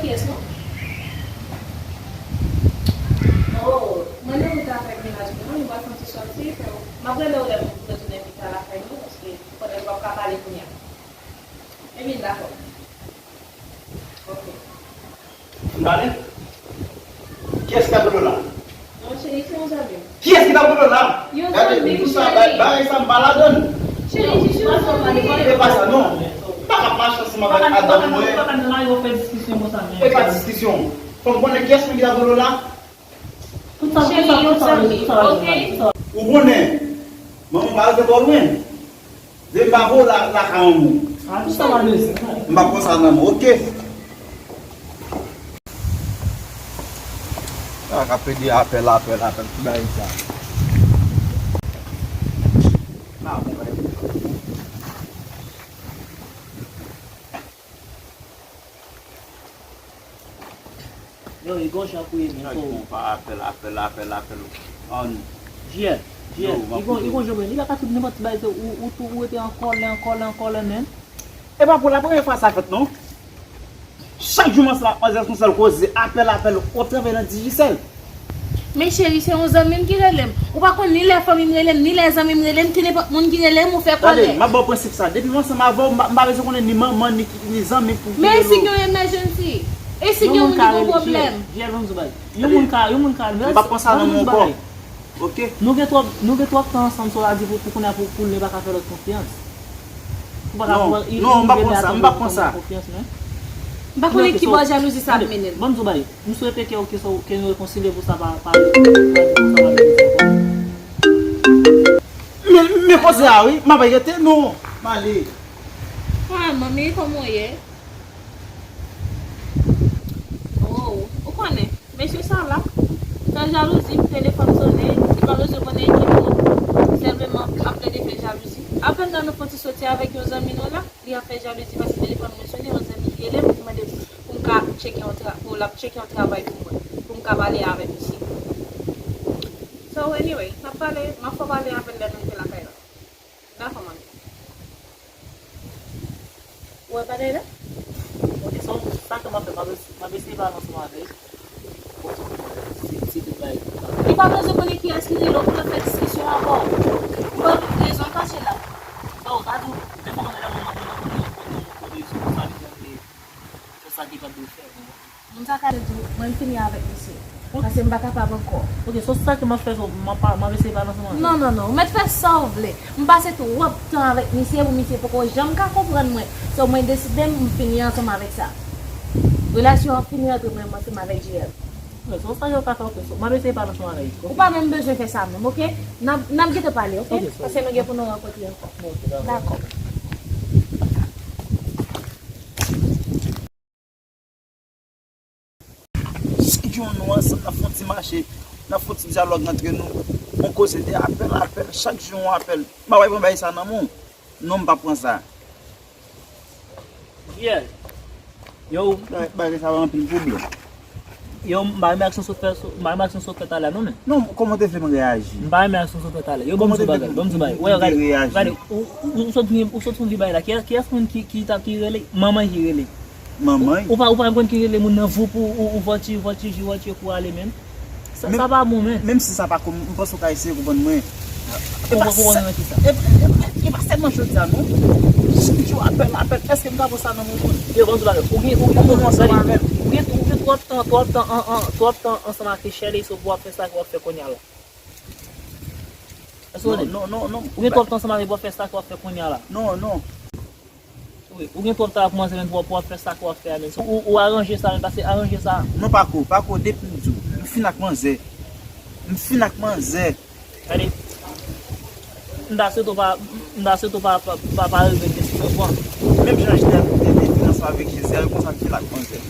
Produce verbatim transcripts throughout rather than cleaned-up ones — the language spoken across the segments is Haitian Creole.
Kiyès non? Oh, mwen nan wout la avèk mennaj mwen, nou pral fè yon ti sòti, so, m ap rele w lè m retounen pita lakay nou, paske konnen m p ap ka pale kounye a. Ebyen, dakò. Ok. M pale? Kiyès ki ap dolo la? Non, cheri, se yon zanmi m. Kiyès ki t ap dolo la? Yon zanmi m, cheri. Gade, tout sa, bagay, bagay sa, m pa ladann. Cheri, jis yon zanmi. E pa sa, non. M pa ka mache ansanm avèk madanm mwen. E pa diskisyon. Fò m konnen kiyès ki ap dolo la? Cheri, yon zanmi, ok? Ou konnen, manman pa rete twò lwen. Vin pa vo la, la ka anmou. Ah, tout sa va bezwen. M pa konsa nan mou, ok? Sa ka pede apèl, apèl, apèl, tout bagay sa. Ah, bon, bagay. Yo, Igon jan pou ye menm. Chak jou pa apèl, apèl, apèl, apèl. An. Jiyè, jiyè. Igon, Igon jan pou ye. Li pa ka tout nenpòt ti bagay, se ou, ou tou, ou rete an kòlè, an kòlè, an kòlè, menm. E pa pou la premyè fwa sa fèt, non. Chak jou m ansanm ak manzè, se yon sèl koze, apèl, apèl, w ap travay nan Digicel. Men cheri, se yon zanmi m ki rele m. Ou pa konn ni lè fanmi m rele m, ni lè zanmi m rele m, ki nenpòt moun ki rele m, ou fè kòlè. Tande, m ap ba w prensip sa. Depi m ansanm avè w, m pa, m pa bezwen konnen ni manman, ni, ni zanmi pou ki rele w. Men e si gen yon emergency? E si gen yon moun ki gen yon pwoblèm? Jiyè, ban m di w bagay. Yon moun ka, yon moun ka, m p ap pran sa nan men w ankò. Ok. Nou gen twòp, nou gen twòp tan ansanm, sa w di pou, pou kounye a pou, pou l pa ka fè lòt konfyans. Ou pa ka, non, non, m p ap pran sa, m p ap pran sa. M pa konnen ki bò jalouzi sa ap mennen l. Ban m di w bagay. M swete ke, ke, ke nou rekonsilye pou sa pa, pa, pa, pou sa pa vin ankò. Men, men koze a wi, m ap rete, non, m ale. Ah, manmi, kòman w ye? Oh, ou konnen, mesye sa la, tan jalouzi, telefòn sonnen, li pa bezwen konnen ki moun, sèlman ap plede fè jalouzi. Apèn nan nou fè yon ti soti avèk yon zanmi nou la. Li ap fè jalouzi paske telefòn mwen sonnen, yon zanmi ki rele m pou mande m pou m ka tcheke yon tra-, pou l ap tcheke yon travay pou mwen, pou m ka pale avèk misye. So, anyway, n ap pale, m ap fè w pale avè l lè nou rive lakay la. Dakò, manmi. Ou wè bagay la? Ok, so, sa ke m ap fè, m ap es-, m ap eseye pale ansanm avè l. Bon, si, si tout bagay. Li pa bezwen konnen kiyès ki rele w pou l fè diskisyon avè w. Ou pa gen rezon kache la. Sa w ka di w, men fòk mwen lè mwen mande nan kote yon kote yon kote sou sa ki konte, sou sa ki pa dwe fè, ou konprann? Moun sa ka di w, mwen m fini avèk misye. Paske m pa kapab ankò. Ok, so sa ke m ap fè, so, m ap pa, m ap eseye pale ansanm avè l. Non, non, non, ou mèt fè sa w vle. M pase twòp tan avèk misye pou misye poko janm ka konprann mwen. So, mwen deside m fini ansanm avèk sa. Relasyon an fini antre mwen ansanm avèk J L. Mwen, se yon staj yo ka fè, ok. So, m ap eseye pale ansanm avè l, ok? Ou pa menm bezwen fè sa menm, ok? N ap, n ap gentan pale, ok? Ok, so, paske nou gen pou nou rankontre ankò. Ok, dakò. Dakò. Chak jou nou ansanm, n ap fè yon ti mache, n ap fè yon ti dyalòg antre nou. Yon koze de apèl, apèl, chak jou yon apèl. M pa pral pran bagay sa nan men w. Non, m p ap pran sa. Yeah. Yo. Ba-, bagay sa va anpil pwoblèm. Yo, m pa renmen aksyon sa w fè, m pa renmen aksyon sa w fè talè non, men. Non, kòman w te vle m reyaji? M pa renmen aksyon sa w fè talè. Yo, ban m di w bagay, ban m di w bagay. Wè, gade, gade, ou, ou, ou sot vin, ou sot vin bagay la. Kiyès, kiyès moun ki, ki ta, ki rele? Manman ki rele. Manman? Ou pa, ou pa konn ki rele moun nan voup ou, ou, ou vòtije, vòtije, vòtije pou ale menm. Sa, sa pa bon, men. Menm si sa pa kòm, m panse w ka eseye konprann mwen. E pa sèl-, e, e, e, e pa sèlman jodi a, non. Chak jou apèl, apèl. Èske m ka pran sa nan men w? Yo, ban m di w bagay. Ou gen, ou gen, ou gen, ou gen, ou gen twòp tan, twòp tan an, an, twòp tan ansanm ak Shirley, so pou w ap fè sa ke w ap fè kounye a la. Èske w konnen? Non, non, non, non. Ou gen twòp tan ansanm avè l pou w ap fè sa ke w ap fè kounye a la. Non, non. Wi, ou gen twòp tan ak manzè menm pou w ap, pou w ap fè sa ke w ap fè a menm. Ou, ou aranje sa menm, pase aranje sa. Non, Pako, Pako, depi m di w, m fin ak manzè. M fin ak manzè. Gade, m ta swete w pa, m ta swete w pa, pa, pa, pa regrèt desizyon w pran. Menm jan Jezi te, te, te fin ansanm avèk Jezi a, e konsa m fin ak manzè.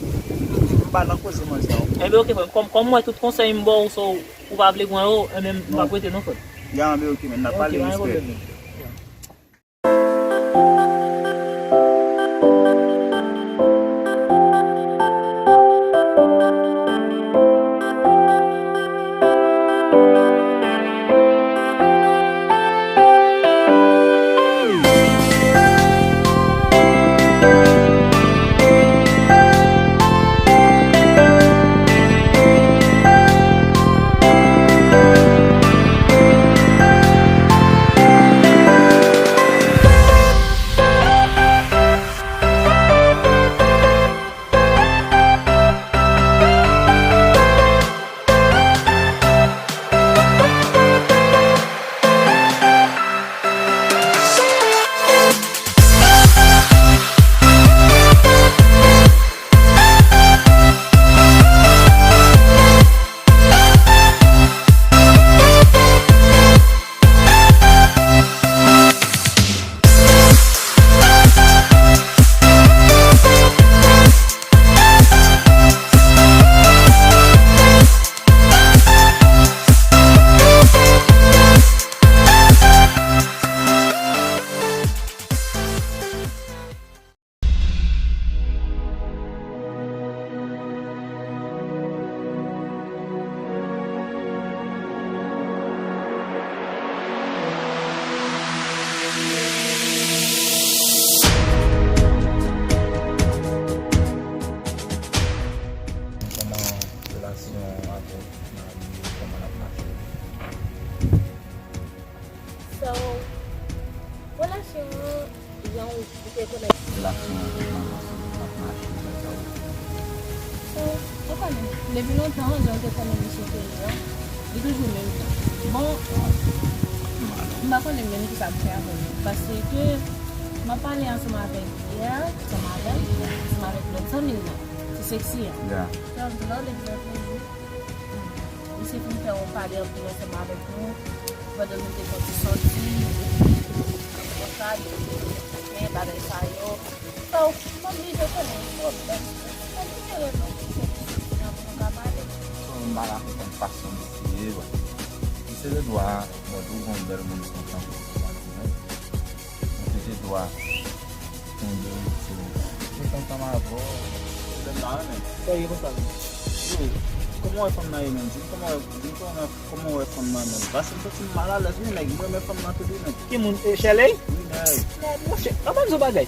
M pa nan koze manzè ankò. Enben, ok, frè m, kòm, kòm m wè tout konsèy m ba w, so, ou pa vle pran yo, enben, m p ap rete non, frè m. Ya, enben, ok, men, n ap pale, respè. Ok, pa gen pwoblèm, men. Jan ou te konnen. Relasyon an te nan fason l ap mache, bagay. Ou konnen, depi lontan, jan ou te konnen misye te ye an, li toujou menm jan. Bon, m pa konnen menm kisa pou fè avè l. Paske m ap pale ansanm avèk Pierre, ansanm avè l, ansanm avèk lòt zanmi l lan, ti seksi an. Yeah. Frè m di la, depi lòt jou, misye fin fè yon pale anpil ansanm avèk nou, pandan nou te fè ti sòti, konsa, li te fè bagay sa yo. Sa w, m oblije konnen pwoblèm. Mwen ki te rele w pou se ti sòti an pou nou ka pale. Bon, m pa ka konprann fason misye ye, bon. Misye te dwa, bon, tou gon bèl moun kontan pou sa, mwen te dwa kenbe misye. Mwen kontan avè w. Pwoblèm la, men. Sa ye konsa, men? Yo, kòman w wè fanm nan ye, men? Di m kòman w wè, di m kòman w wè, kòman w wè fanm nan, men? Paske m santi m malalèz, wi, nèg. Mwen renmen fanm nan tou, wi, men. Ki moun? E, Shirley? Wi, nèg. Nèg, monchè, an ban m di w bagay.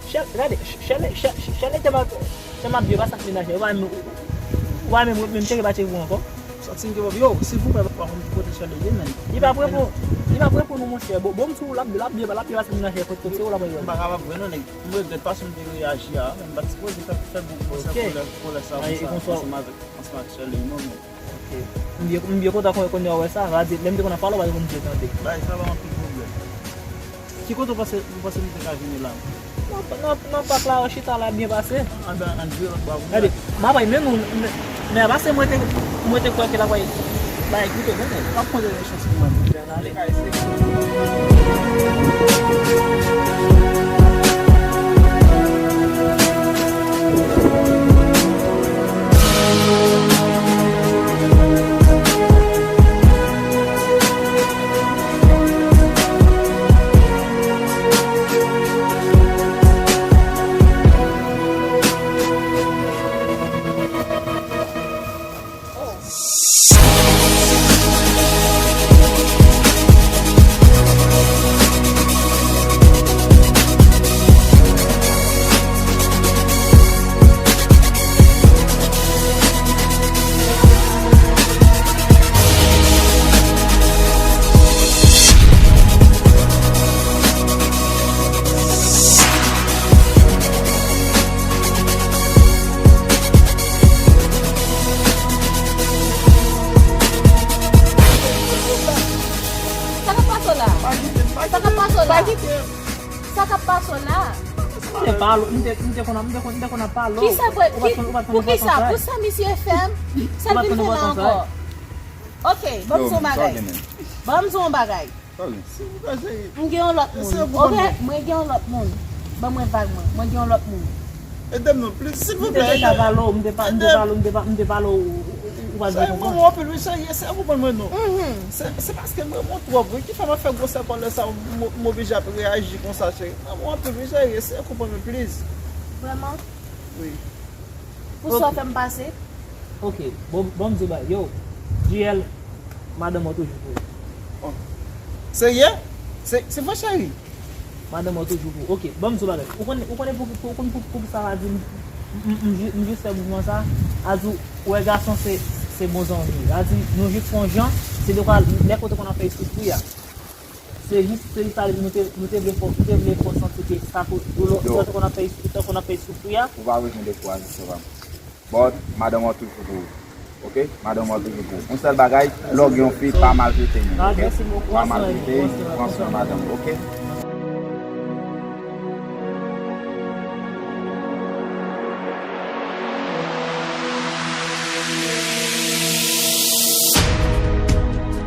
Shirley, gade, Shirley, Shirley, Shirley tèlman, tèlman byen pase ak mennaj li, ou pa menm, ou pa menm, menm cheke pa cheke pou ankò. Santi m gen, yo, silvouplè, pa konn ki kote Shirley ye, men. Li pa prè pou, li pa prè pou nou, monchè. Bon, bon, m di w, l ap, l ap byen, l ap byen pase mennaj li, kote, kote, se ou l ap wè. M pa kapab vre non, nèg. M regrèt fason m te reyaji a, men m pa t sipoze fè, fè gwo konsè kòlè, kòlè sa konsa, ansanm avèk, ansanm ak Shirley, non, men. Ok. M byen, m byen kontan konnen, konnen w wè sa. Sa vle di, lè m te konn ap pale, w pa t konn byen tande. Bay, sa pa anpil pwoblèm. Ki kote w panse, w panse nou te ka vini la? Nan, nan, nan pak la, chita la, byen pase. Ann, ann, ann vire lòt bò a pou nou. Gade, m ap bay men nou, men, men pase mwen te, mwen te kwè ke l ap bay, bay koute, men, men. M ap poze yon chans pou mwen. Sa k ap pase w la? Sa k ap pase w la? Sa k ap pase w la? M te pale, m te, m te konn, m te konn, m te konn ap pale. Kisa pou, ki, pou kisa? Pou sa misye fè m? Sa l vin fè la ankò? Ok, ban m di w yon bagay. Ban m di w yon bagay. M gen yon lòt moun. Ok, mwen gen yon lòt moun. Ban mwen vag mwen. Mwen gen yon lòt moun. Ede m non, plis, silvouplè. M te deja pale w, m te pa, m te pale w, m te pa, m te pale w, ou, ou, ou pa t vle konprann. Sa mwen anpil, wi, cheri, eseye konprann mwen non. Se, se paske m renmen w twòp, wi, ki fè m ap fè gwosè kòlè sa, m, m oblije ap reyaji konsa, cheri. M renmen w anpil, wi, cheri, eseye konprann mwen, please. Vrèman? Wi. Pou sa w fè m pase? Ok, bon, bon, m di w bagay. Yo, J L, madanm ou toujou pou ou. Oh. Serye? Se, se vre, cheri? Madanm ou toujou pou ou. Ok, bon, m di w bagay. Ou konnen, ou konnen pou, pou, pou, pou, pou sa a di m, m, m, m jis fè mouvman sa a di w, wè gason se, se bon zanmi. A di, nou jis fè yon jan, se dekwa, lè kote konn ap fè soufri a. Se jis, se jis sa nou te, nou te vle fè, nou te vle fè w santi ke sa pou, pou lò, lò te konn ap fè, te konn ap fè soufri a. Ou pa bezwen dekouraje, sè pa m. But, madanm ou toujou pou ou. Ok? Madanm ou toujou pou ou. Yon sèl bagay, lè w gen yon fi, pa maltrete moun, ok? Pa maltrete, pran swen madanm ou, ok?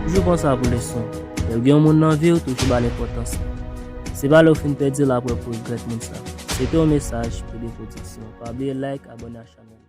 Toujou konsa pou leson. Lè w gen yon moun nan vi w, toujou ba l enpòtans li. Se pa lè w fin pèdi l apre pou w regrèt moun sa. Se te yon mesaj, P D Production. Pa bliye like, abòne a chanèl.